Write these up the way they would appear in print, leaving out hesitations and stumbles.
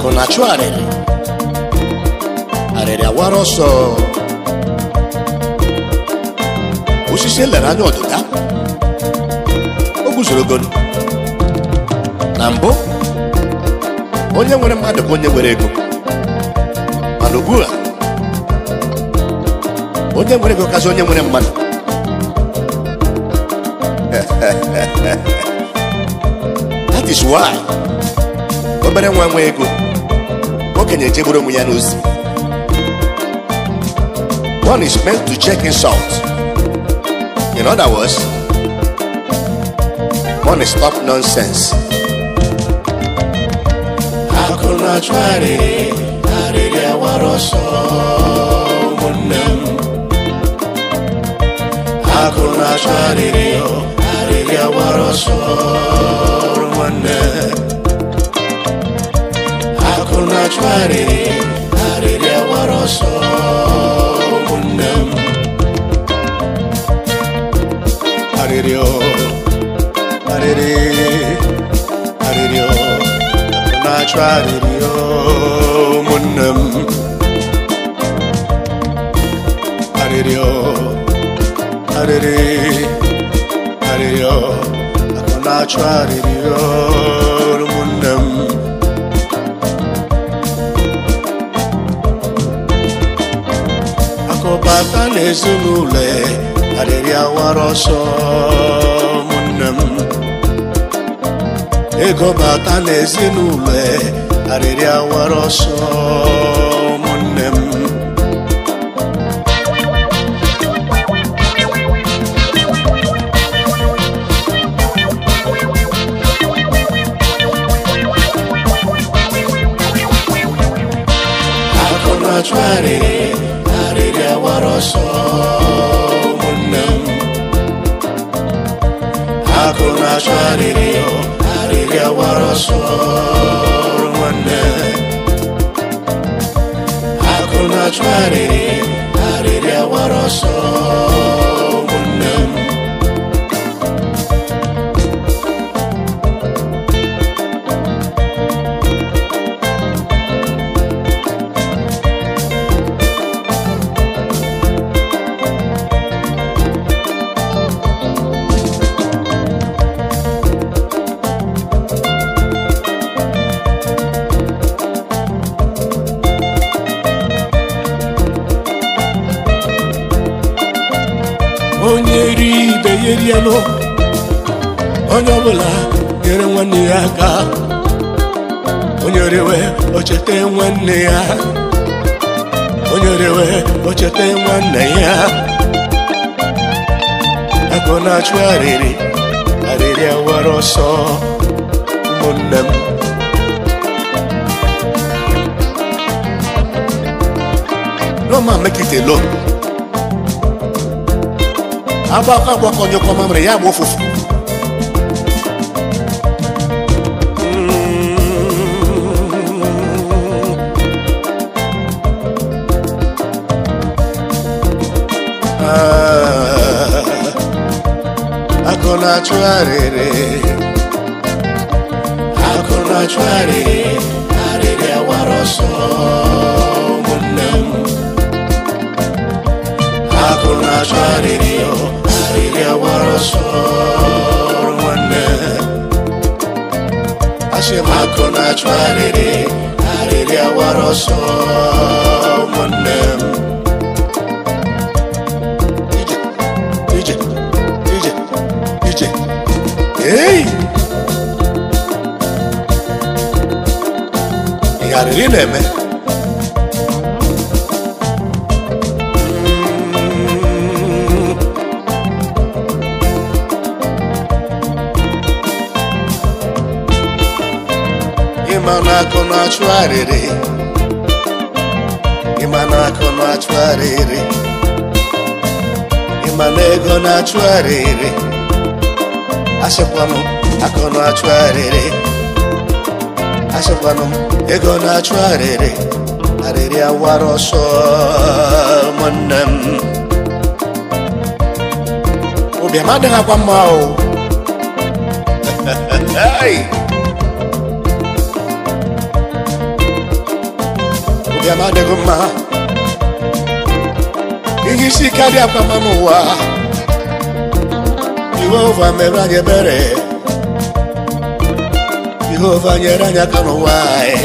Akụ na-achụ arịrị, arịrị awara ọsọ. Osisi lere anya ọdịda, o guzorogoro. Na mbụ, onye nwere mmadụ bụ onye nwere ego. Mana ugbu a, onye nwere ego kazi onye nwere mmadụ. That is why obere nwa nwe ego, okenye ejegburu onwe ya n'ozi. One is meant to check insult. In other words, money stop nonsense. Akụ na-achụ arịrị, arịrị awara ọsọ, ụmụnne m. Akụ na-achụ arịrị, arịrị awara ọsọ, nwanne. Akụ na-achụ arịrị, arịrị awara ọsọ, ụmụnne m. Arịrị o, arịrị, arịrị o, akụ na-achụ arịrị o, ụmụnne m. Arịrị o, arịrị, arịrị o, akụ na-achụ arịrị o, ụmụnne m. Akụbata n'ezinụlọ, arịrị awara ọsọ, ụmụnne m. Ego bata n'ezinụlọ, arịrị awara ọsọ, ụmụnne m. Akụ na-achụ arịrị, arịrị awara ọsọ, ụmụnne m. Akụ na-achụ arịrị, arịrị awara ọsọ, nwanne. Akụ na-achụ arịrị, arịrị awara ọsọ, ụmụnne m. Onye ri ibe ya erienụ, onye ọbụla nyere nwanne ya aka. Onye rewe o cheta nwanne ya, onye rewe o cheta nwanne ya. Akụ na-achụ arịrị, arịrị awara ọsọ, ụmụnne m. No man make it alone. Agbakọ agbakọ nyụkọ mamịrị ya agba ụfụfụ. Akụ na-achụ arịrị, akụ na-achụ arịrị, arịrị awara ọsọ, ụmụnne m. Akụ na-achụ arịrị, arịrị awara ọsọ, nwanne. Asị m akụ na-achụ arịrị, arịrị awara ọsọ, ụmụnne m. Ije, ije, ije, ije. Hey! Ihe arịrị na-eme. Ịma na akụ na-achụ arịrị, ịma na akụ na-achụ arịrị, ịma na ego na-achụ arịrị. Asịkwanụ akụ na-achụ arịrị, asịkwanụ ego na-achụ arịrị, arịrị awara ọsọ, ụmụnne m. Ụbịam adịghị akwa mma o. Hey! Ụbịam adịghị mma, ihe isi ike adịghị akwa mma n'ụwa. Jehova mere anyị ebere, Jehova nyere anyị aka n'ụwa anyị.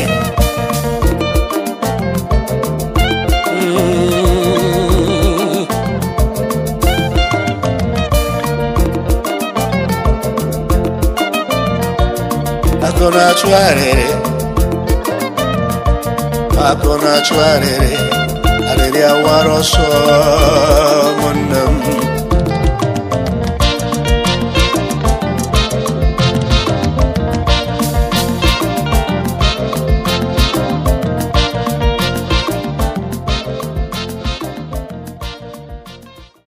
Akụ na-achụ arịrị, akụ na-achụ arịrị, arịrị awara ọsọ, nwanne m.